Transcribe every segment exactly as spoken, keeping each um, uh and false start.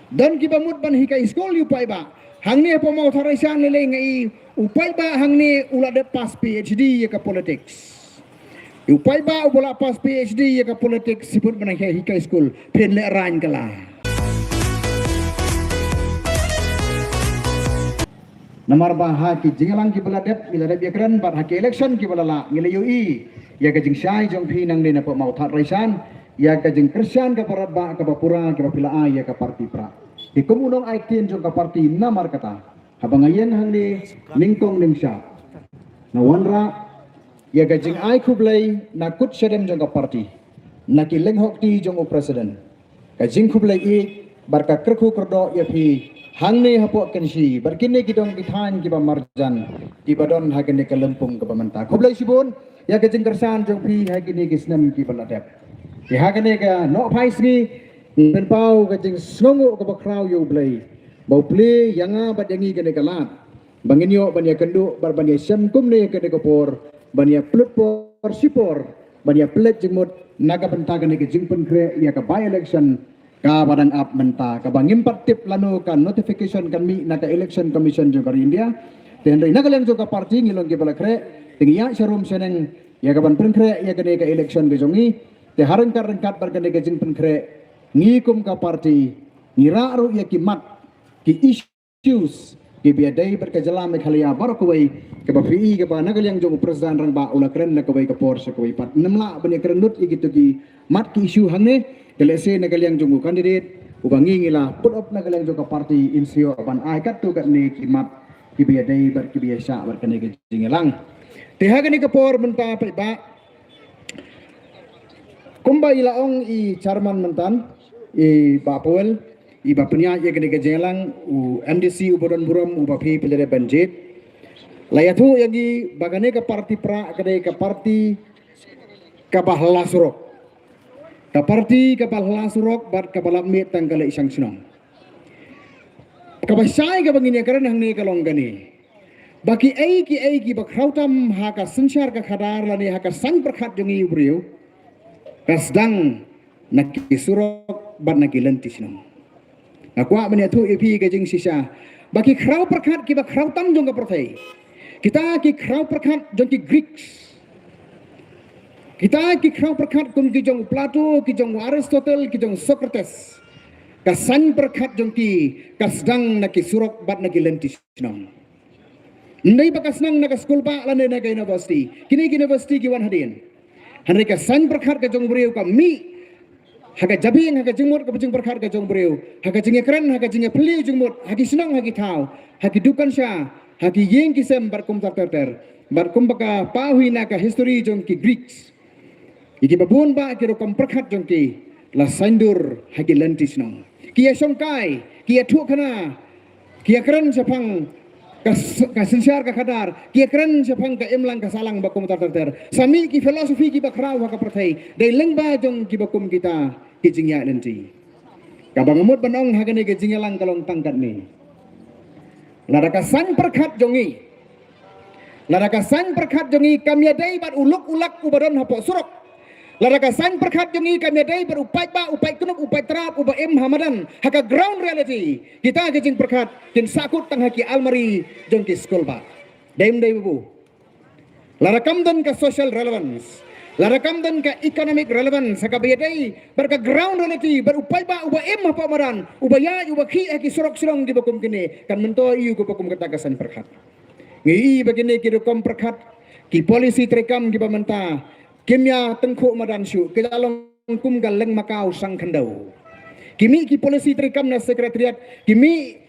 Don kiba mut ban hikai skul ïa u paidbah. Hangne hapoh Mawthadraishan lei lei nga i u paidbah hangne u la dep pass PhD ïa ka politics. Ïa u paidbah uba la pass PhD ïa ka politics siput ban hikai skul phin leh rang ka la. Namar ba ha ki jingïalang kiba la dep, ngi la dep ïakren bad ha ki election kiba la lah, ngi la ïohi ïa ka jingshai jong phi nangne napoh Mawthadraishan ïa ka jingkyrshan kaba radbah kaba pura kaba phi la ai ïa ka party Prah. Te kum u nongaiktien jong ka party namar kata, haba nga ïeng hangne nyngkong nyngshah, nga wanrah ïa ka jingai khublei na kut shadem jong ka party, na ki lynghokti jong u president. Ka jingkhublei ïeit bad ka kyrkhu kyrdoh ïa phi hangne hapoh Kynshi bad kine ki dong ki thaiñ kiba marjan kiba don ha kane ka lympung kaba mynta. Khublei shibun ïa ka jingkyrshan jong phi ha kine ki snem kiba la dep. Te ha kane ka nohphai sngi ngi pynpaw ka jingsngewnguh kaba khraw ïa U Blei ba u plie ïa nga bad ïa ngi kane ka lad ba ngin ïoh ban ïakynduh bad ban ïashem kumne kane ka por, ban ïapluh por shi por, ban ïapynleit jingmut na ka bynta kane ka jingpynkhreh ïa ka by-election kaba dang ap mynta, kaba ngim pat tip lano ka notification kan mih na ka Election Commission jong ka ri India. Te hynrei na ka liang jong ka party ngi long kiba la khreh, te ngi ïaid sharum shaneng ïa kaban pynkhreh ïa kane ka election ka jong ngi. Te ha ryngkat ryngkat bad kane ka jingpynkhreh, ngi kum ka party ngi rah ruh ïa ki mat, ki issues kiba ïadei bad ka jylla Meghalaya baroh kawei, kaba phi i kaba na ka liang jong u President Rangbah u la kren na kawei ka por sha kawei pat. Ngim lah ban ïakren lut ïa kito ki mat ki issue hangne. Te lehse na ka liang jong u candidate uba ngi ngi la put up na ka liang jong ka party, in sa ïoh ban ai katto katne ki mat kiba ïadei bad kiba ïashah bad kane ka jingïalang. Te ha kane ka por mynta paidbah, kumba i la ong i chairman mynta, i Bah Powell, iba pynïaid ïa kane ka jingïalang, u MDC uba don burom, uba phi phi la dep ban jied, la ïathuh ïa ngi ba kane ka party Prah ka dei ka party kaba hla surok. Ka party kaba hla surok bad kaba lap miet tang ka leit shang shnong. Kaba shai kaba ngin ïakren hangne ka long kane, ba kiei kiei kiba khraw tam ha ka synshar ka khadar lane ha ka saiñ pyrkhat jong ngi u briew, ka sdang na ki surok bad na ki lynti shnong. Nga kwah ban ïathuh ïa phi ka jingshisha ba ki khraw pyrkhat kiba khraw tam jong ka pyrthei, kita ki khraw pyrkhat jong ki Greeks, kita ki khraw pyrkhat kum ki jong u Plato, ki jong u Aristotle, ki jong u Socrates, ka saiñ pyrkhat jong ki ka sdang na ki surok bad na ki lynti shnong. Ym dei ba ka sdang na ka skulbah lane na ka university. Kine ki university ki wan hadien. Hynrei ka saiñ pyrkhat ka jong u briew ka mih ha ka jabieng, ha ka jingmut kaba jingpyrkhat ka jong u briew, ha ka jingïakren, ha ka jingïaphylliew jingmut, ha ki shnong, ha ki thaw, ha ki dukan sha, ha ki ïing ki sem bad kumta ter ter. Bad kumba ka paw hi na ka history jong ki Greeks, ïa kiba bun bah ki rukom pyrkhat jong ki la saiñdur ha ki lynti shnong. Ki ïashongkai, ki ïathuhkhana, ki ïakren shaphang ka s-, ka synshar ka khadar, ki ïakren shaphang ka imlang ka sahlang bad kumta ter ter. Sa mih ki philosophy kiba khraw ha ka pyrthei, dei lyngba jong kiba kum kita ki jingïaid lynti. Kaba nga mut ban ong ha kane ka jingïalang ka long tang katne. Lada ka saiñ pyrkhat jong ngi, lada ka saiñ pyrkhat jong ngi kam ïadei bad u luk u lak uba don hapoh surok, lada ka saiñ pyrkhat jong ngi kam ïadei bad u paidbah, u paid knup, u paid trap uba im ha madan, ha ka ground reality, kita ki jingpyrkhat kin sahkut tang ha ki almari jong ki skulbah. Dei ym dei babu? Lada kam don ka social relevance, lada kam don ka economic relevance ha kaba ïadei bad ka ground reality, bad u paidbah uba im hapoh madan, uba ïaid uba khih ha ki surok shnong kiba kum kine, kan myntoi aïu kaba kum kata ka saiñ pyrkhat? Ngi i ba kine ki rukom pyrkhat, ki policy treikam kiba mynta kim ïa tyngkhuh madan shuh, ki la long kum ka leng makaw sang khyndew. Ki mih ki policy treikam na secretariat, ki mih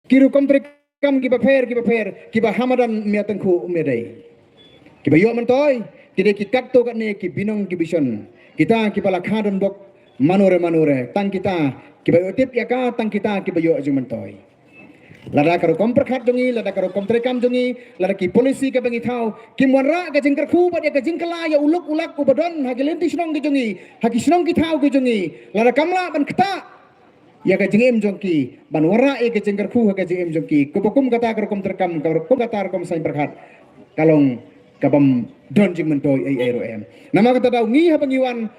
ki rukom treikam kiba pher kiba pher kiba ha madan ym ïa tyngkhuh ym ïa dei. Kiba ïoh myntoi ki dei ki katto katne ki binong ki bishon, kita kiba la kha donbok mano re mano re, tang kita kiba ïoh tip ïa ka, tang kita kiba ïoh jingmyntoi. Lada ka rukom pyrkhat jong ngi, lada ka rukom treikam jong ngi, lada ki policy kaba ngi thaw kim wanrah ka jingkyrkhu bad ïa ka jingkylla ïa u luk u lak uba don ha ki lynti shnong ki jong ngi, ha ki shnong ki thaw ki jong ngi, lada kam lah ban ktah ïa ka jingim jong ki, ban wanrah ïa ka jingkyrkhu ha ka jingim jong ki, kaba kum kata ka rukom treikam, kaba kum kata ka rukom saiñ pyrkhat, ka long kabym don jingmyntoi ei ei ruh em. Namar kata daw ngi haba ngi wan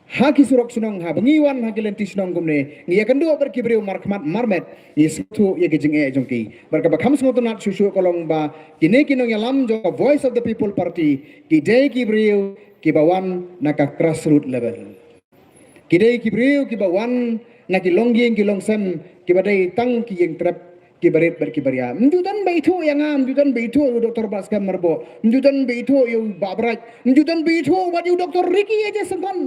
ha ki surok shnong, haba ngi wan ha ki lynti shnong kumne, ngi ïakynduh bad ki briew markhmat marmet, ngi sngewthuh ïa ki jingeh jong ki. Bad kaba kham sngewtynnat shuh shuh ka long ba kine ki nongïalam jong ka Voice of the People Party ki dei ki briew kiba wan na ka grassroots level. Ki dei ki briew kiba wan na ki longïing ki longsem, kiba dei tang ki ïing trep, kiba rit bad kiba ria. Ym ju don ba ithuh ïa nga, ym ju don ba ithuh ïa u Doktor Batskhem Myrboh, ym ju don ba ithuh ïa u Bah Bright, ym ju don ba ithuh bad ïa u Doktor Ricky A J Syngkon.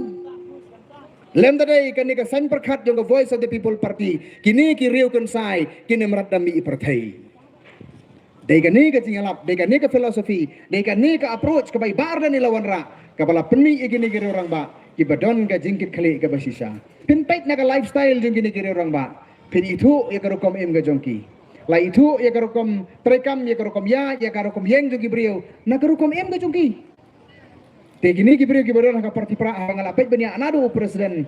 Lem da dei kane ka saiñ pyrkhat jong ka Voice of the People Party, kine ki riew kynsai, kine mrad da mih pyrthei. Dei kane ka jingïalap, dei kane ka philosophy, dei kane ka approach kaba i Bah Ardent i la wanrah, kaba la pynmih ïa kine ki riew rangbah kiba don ka jingkitkhlieh kaba shisha. Phin peit na ka lifestyle jong kine ki riew rangbah, phin ithuh ïa ka rukom im ka jong ki. La ithuh ïa ka rukom treikam, ïa ka rukom ïaid, ïa ka rukom ïeng jong ki briew na ka rukom im ka jong ki. Te kine ki briew kiba don ha ka party Prah, haba nga la peit bniah naduh u president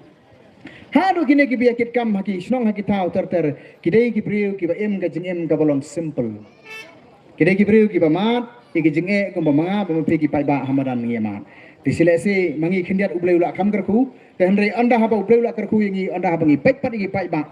haduh kine kiba ïa kit kam ha ki shnong ha ki thaw ter ter, ki dei ki briew kiba im ka jingim kaba long simple. Ki dei ki briew kiba mad ïa ki jingeh kumba ma nga bad ma phi ki paidbah ha madan ngi ïa mad. Te shi lehse ma ngi khyndiat U Blei u la kham kyrkhu, te hynrei ynda haba U Blei u la kyrkhu ïa ngi, ynda haba ngi peit pat ïa ki paidbah,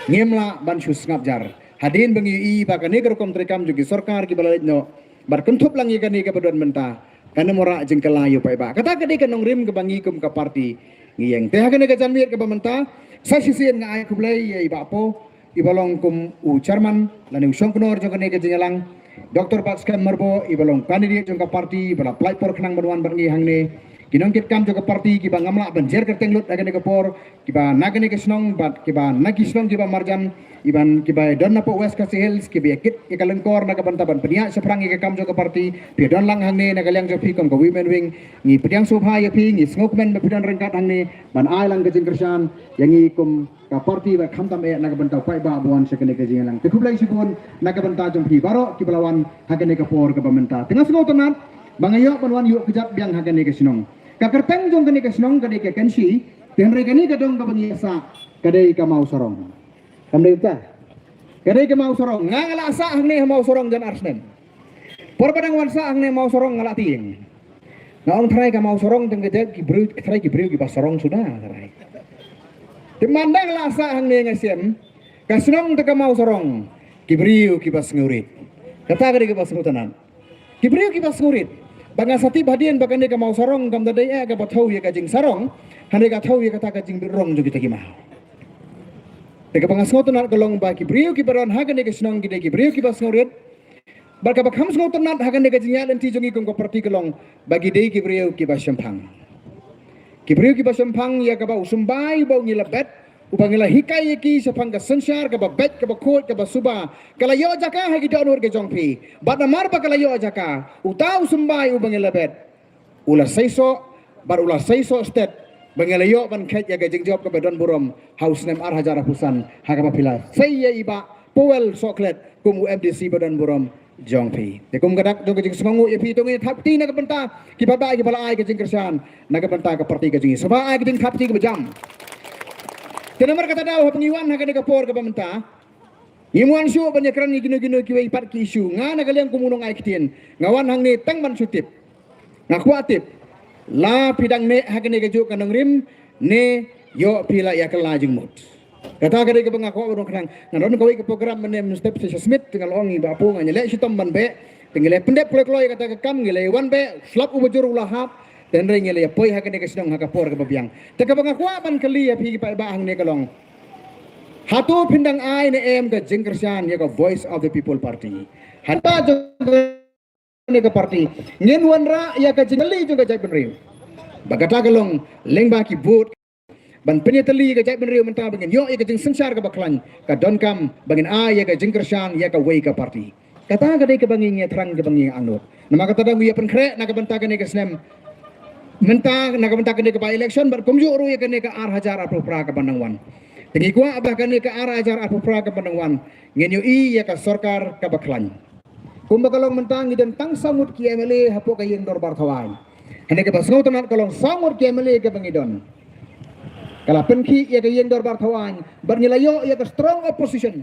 ngim lah ban shu sngap jar. Hadien ba ngi ïohi ba kane ka rukom treikam jong ki sorkar kiba la leit noh, bad kynthup lang ïa kane kaba don mynta, kan ym wanrah jingkylla ïa u paidbah. Kata ka dei ka nongrim kaba ngi kum ka party ngi ïeng. Te ha kane ka janmiet kaba mynta, sa shisien nga ai khublei ïa i Bah Poh, iba long kum u chairman lane u shongknor jong kane ka jingïalang, Doktor Batskhem Myrboh, iba long candidate jong ka party, iba la pynlait por khnang ban wan bad ngi hangne. Ki nongkitkam jong ka party kiba ngam lah ban jer kyrteng lut ha kane ka por, kiba na kane ka shnong bad kiba na ki shnong kiba marjan, iban kiba don napoh West Khasi Hills, kiba ïa kit ïa ka lyngkor na ka bynta ban pynïaid shaphrang ïa ka kam jong ka party, phi don lang hangne na ka liang jong phi kum ka women wing. Ngi pdiang sngewbha ïa phi, ngi sngewkmen ba phi don ryngkat hangne ban ai lang ka jingkyrshan ïa ngi kum ka party bad khamtam eh na ka bynta u paidbah ba wan sha kane ka jingïalang. Te khublei shibun na ka bynta jong phi baroh kiba la wan ha kane ka por kaba mynta. Te nga sngewtynnat ba nga ïoh ban wan ïuh kjat biang ha kane ka shnong. Ka kyrteng jong kane ka shnong ka dei ka Kynshi, te hynrei kane ka dong kaba ngi ïa sah ka dei ka Mawsarong. Kam dei ta? Ka dei ka Mawsarong. Nga nga la sah hangne ha Mawsarong jan ar snem. Por ba dang wan sah hangne Mawsarong nga la tieng. Nga ong trai ka Mawsarong tang ka dei ki briew, trai ki briew kiba sarong suda trai. Te man dang la sah hangne nga shem ka shnong ta ka Mawsarong, ki briew kiba sngewrit. Kata ka dei kaba sngewtynnat. Ki briew kiba sngewrit. Ba nga sa tip hadien ba kane ka Mawsarong kam da dei eh kaba thew ïa ka jingsarong, hynrei ka thew ïa kata ka jingbitrong jong kita ki maw. Te kaba nga sngewtynnat ka long ba ki briew kiba don ha kane ka shnong ki dei ki briew kiba sngewrit. Bad kaba kham sngewtynnat ha kane ka jingïaid lynti jong ngi kum ka party ka long ba ki dei ki briew kiba shemphang. Ki briew kiba shemphang ïa kaba u symbai uba ngi la bet, uba ngi la hikai ïa ki shaphang ka synshar kaba beit, kaba khuid, kaba suba, ka la ïoh jaka ha ki dohnud ka jong phi. Bad namar ba ka la ïoh jaka, uta u symbai uba ngi la bet, u la seisoh, bad u la seisoh stet ba ngi la ïoh ban kheit ïa ka jingjop kaba don burom ha u snem ar hajar arphew san, ha kaba phi la sei ïa i Bah Powell Sohkhlet kum u M D C ba don burom jong phi. Te kum ka dak jong ka jingsngewnguh ïa phi, to ngin thap kti na ka bynta ki paidbah kiba la ai ka jingkyrshan na ka bynta ka party ka jong ngi. Sngewbha ai ka jingthap kti kaba jam. Te namar kata daw haba ngi wan ha kane ka por kaba mynta, ngim wan shuh ban ïakren ïa kino kino kiwei pat ki issue. Nga na ka liang kum u nongai ktien, nga wan hangne tang ban shu tip. Nga kwah tip la phi dang neh ha kane kajuh ka nongrim ne ïoh phi la ïa kylla jingmut. Kata ka dei kaba nga kwah ban ong khnang. Nga don kawei ka program mynne mynstep sha Smit, te nga la ong i Bah Pu nga ngi leh shitom ban beh. Te ngi la pyndep kloi kloi kata ka kam, ngi la wan beh, slap uba jur u la hap. Te hynrei ngi la ïa poi ha kane ka shnong ha ka por kaba biang. Te kaba nga kwah ban kylli ïa phi ki paidbah hangne ka long, hato phin dang ai ne em ka jingkyrshan ïa ka Voice of the People Party? Haba jong kane ka party ngin wanrah ïa ka jingkylli jong ka jaitbynriew. Ba kata ka long lyngba ki vote ban pynïatylli ïa ka jaitbynriew mynta ba ngin ïoh ïa ka jingsynshar kaba khlaiñ, ka donkam ba ngin ai ïa ka jingkyrshan ïa kawei ka party. Kata ka dei kaba ngi ngi thrang kaba ngi angnud. Namar kata da ngi ïa pynkhreh na ka bynta kane ka snem mynta, na ka bynta kane ka by election bad kumjuh ruh ïa kane ka ar hajar arphew phra kaba nang wan. Te ngi kwah ba kane ka ar hajar arphew phra kaba nang wan ngin ïohi ïa ka sorkar kaba khlaiñ. Kumba ka long mynta ngi don tang saw ngut ki M L A hapoh ka ïing dorbar thaw aiñ. Hynrei kaba sngewtynnat ka long saw ngut ki M L A kaba ngi don, ka la pynkhih ïa ka ïing dorbar thaw aiñ bad ngi la ïoh ïa ka strong opposition.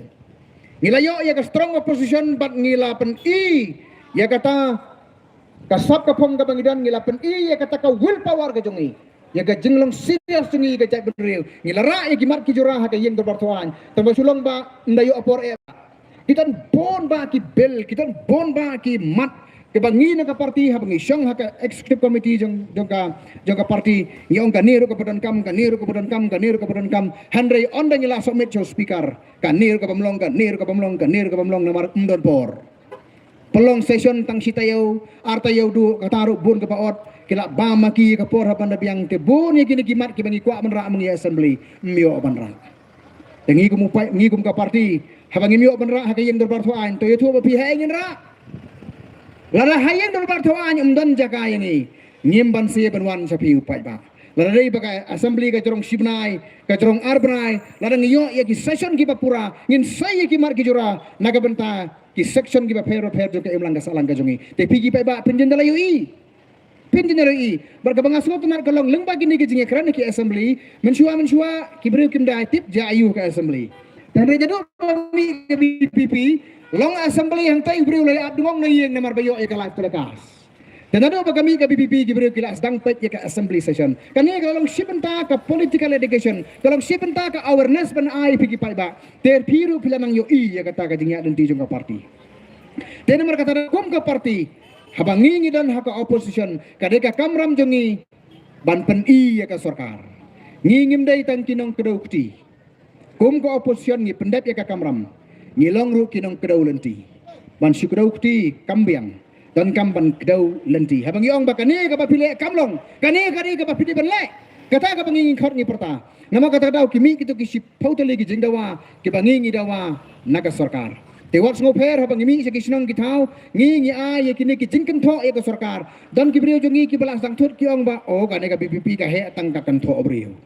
Ngi la ïoh ïa ka strong opposition bad ngi la pyni ïa kata ka sap ka phong kaba ngi don, ngi la pyni ïa kata ka will power ka jong ngi. ïa ka jinglong serious jong ngi ïa ka jaitbynriew. Ngi la rah ïa ki mat ki jura ha ka ïing dorbar thawaiñ. Tang ba shu long ba ym da ïoh por eh. Ki don bun bah ki bill, ki don bun bah ki mat kiba ngi na ka party, haba ngi shong ha ka executive committee jong, jong ka, jong ka party, ngi ong kane ruh kaba donkam, kane ruh kaba donkam, kane ruh kaba donkam. Hynrei ynda ngi la submit sha u speaker, kane ruh kabym long, kane ruh kabym long, kane ruh kabym long, namar ym don por. Pynlong session tang shi taïew, ar taïew duh, kata ruh bun kaba ot, ki la bam ma ki ka por ha ban da biang. Te bun ïa kine ki mat kiba ngi kwah ban rah ma ngi assembly, ym ïoh ban rah. Te ngi kum u paid, ngi kum ka party, haba ngim ïoh ban rah ha ka ïing dorbar thawaiñ, to ïathuh ba phi haei ngin rah. Lada ha ïing dorbar thawaiñ ym don jaka ïa ngi, ngim banse ban wan sha phi u paidbah. Lada dei ba ka assembly ka jrong shi bnai, ka jrong ar bnai, lada ngi ïoh ïa ki session kiba pura, ngin sei ïa ki mat ki jura na ka bynta ki section kiba pher bapher jong ka imlang ka sahlang ka jong ngi. Te phi ki paidbah phin jin da la ïohi. Phin jin da la ïohi. Bad kaba nga sngewtynnat ka long lyngba kine ki jingïakren ha ki assembly, mynshuwa mynshuwa ki briew kim da tip jia aiu ka assembly. Te hynrei naduh ba mih ka VPP, long assembly hangtai u briew u la ap dngong na ïing namar ba ïoh ïa ka live telecast. Te naduh ba ka mih ka VPP ki briew ki la sdang peit ïa ka assembly session. Kane ka long shi bynta ka political education, ka long shi bynta ka awareness ban ai phi ki paidbah. Te phi ruh phi la nang ïohi ïa kata ka jingïaid lynti jong ka party. Te namar kata kum ka party, haba ngi ngi don ha ka opposition, ka dei ka kamram jong ngi ban pyni ïa ka sorkar. Ngi ngim dei tang ki nongkdew kti. Kum ka opposition ngi pyndep ïa ka kamram, ngi long ruh ki nongkdew lynti. Ban shu kdew kti kam biang, donkam ban kdew lynti. Haba ngi ong ba kane kaba phi leh kam long, kane ka dei kaba phi dei ban leh. Kata kaba ngi ngi khot ngi pyrta. Namar kata ka daw ki mih kito ki shiphew tylli ki jingdawa kiba ngi ngi dawa na ka sorkar. Te wat sngewpher, haba ngi mih sha ki shnong ki thaw, ngi ngi ai ïa kine ki jingkynthoh ïa ka sorkar. Don ki briew jong ngi kiba la sdang thut ki ong ba, oh, kane ka VPP ka heh tang ka kynthoh briew.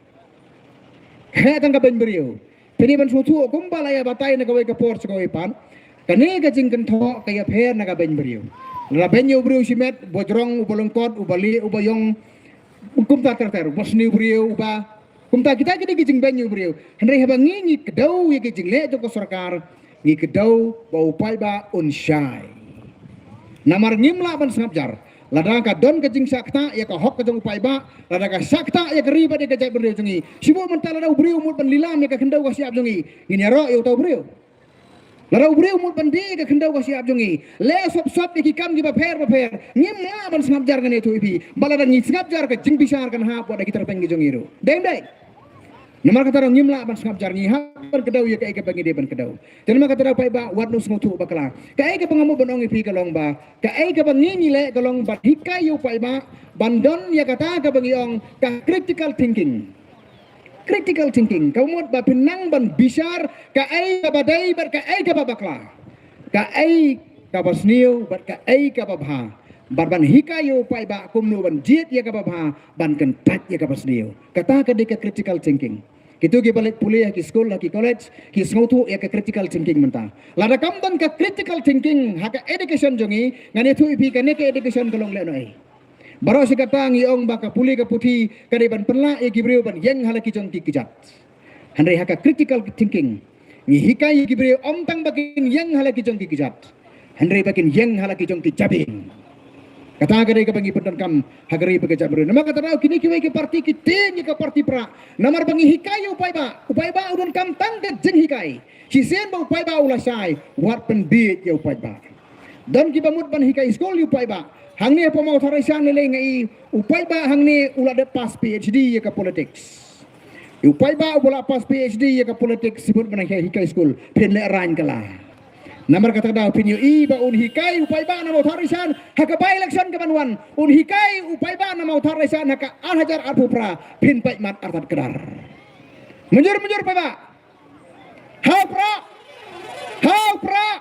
Heh tang ka beiñ briew. Phi dei ban sngewthuh kumba la ïa batai na kawei ka por sha kawei pat, kane ka jingkynthoh ka ïapher na ka beiñ briew. La beiñ ïa u briew shimet, uba jrong, uba lyngkot, uba lieh, uba ïong, kumta ter ter, uba sniew briew, uba, kumta kita ki dei ki jingbeiñ ïa u briew. Hynrei haba ngi ngi kdew ïa ki jingleh jong ka sorkar, ngi kdew ba u paidbah un shai. Namar ngim lah ban sngap jar. Lada ka don ka jingshah ktah ïa ka hok ka jong u paidbah, lada ka shah ktah ïa ka ri bad ïa ka jaitbynriew jong ngi, shibun mynta lada u briew u mut ban lilam ïa ka khyndew ka shyiap jong ngi, ngin ïaroh ïa uta u briew. Lada u briew u mut ban die ïa ka khyndew ka shyiap jong ngi, leh sop sop ïa ki kam kiba pher bapher, ngim lah ban sngap jar. Ngan ïathuh ïa phi ba lada ngi sngap jar, ka jingbishar kan hap wat da ki tyrpeng ki jong ngi ruh. Dei ym dei? Namar kata ruh ngim lah ban sngap jar, ngi hap ban kdew ïa kaei kaba ngi dei ban kdew. Te namar kata ruh paidbah, wat nym sngewthuh bakla. Kaei kaba nga mut ban ong ïa phi ka long ba, kaei kaba ngi ngi leh ka long ban hikai ïa u paidbah ban don ïa kata kaba ngi ong ka critical thinking. Critical thinking ka mut ba phin nang ban bishar kaei kaba dei bad kaei kaba bakla, kaei kaba sniew bad kaei kaba bha, bad ban hikai ïa u paidbah kumno ban jied ïa kaba bha, ban kyntait ïa kaba sniew. Kata ka dei ka critical thinking. Kito kiba leit pule ha ki skul, ha ki college, ki sngewthuh ïa ka critical thinking mynta. Lada kam don ka critical thinking ha ka education jong ngi, ngan ïathuh ïa phi kane ka education ka long lehnohei. Baroh shi katta ngi ong ba ka pule ka puthi ka dei ban pynlah ïa ki briew ban ïeng ha la ki jong ki kjat. Hynrei ha ka critical thinking ngi hikai ïa ki briew ym tang ba kin ïeng ha la ki jong ki kjat, hynrei ba kin ïeng ha la ki jong ki jabieng. Kata ka dei kaba ngi pyndonkam ha ka ri bad ka jaitbynriew. Namar kata daw kine kiwei ki parti ki tieng ïa ka parti prah. Namar ba ngi hikai ïa u paidbah, u paidbah u donkam tang ka jinghikai. Shisien ba u paidbah u la shai, wat pynbieit ïa u paidbah. Don kiba mut ban hikai skul ïa u paidbah. Hangne hapoh Mawthadraishan lei lei nga i u paidbah hangne u la dep pass PhD ïa ka politics. U paidbah uba la pass PhD ïa ka politics, shu mut ban hikai skul, phin leh rain kala. Namar kata daw phin ïohi ba un hikai u paidbah na Mawthadraishan ha ka by election kaban wan, un hikai u paidbah na Mawthadraishan ha ka ar hajar arphew phra, phin peit mat artat kdar. Mynjur mynjur paidbah. Ha u prah! Ha u prah!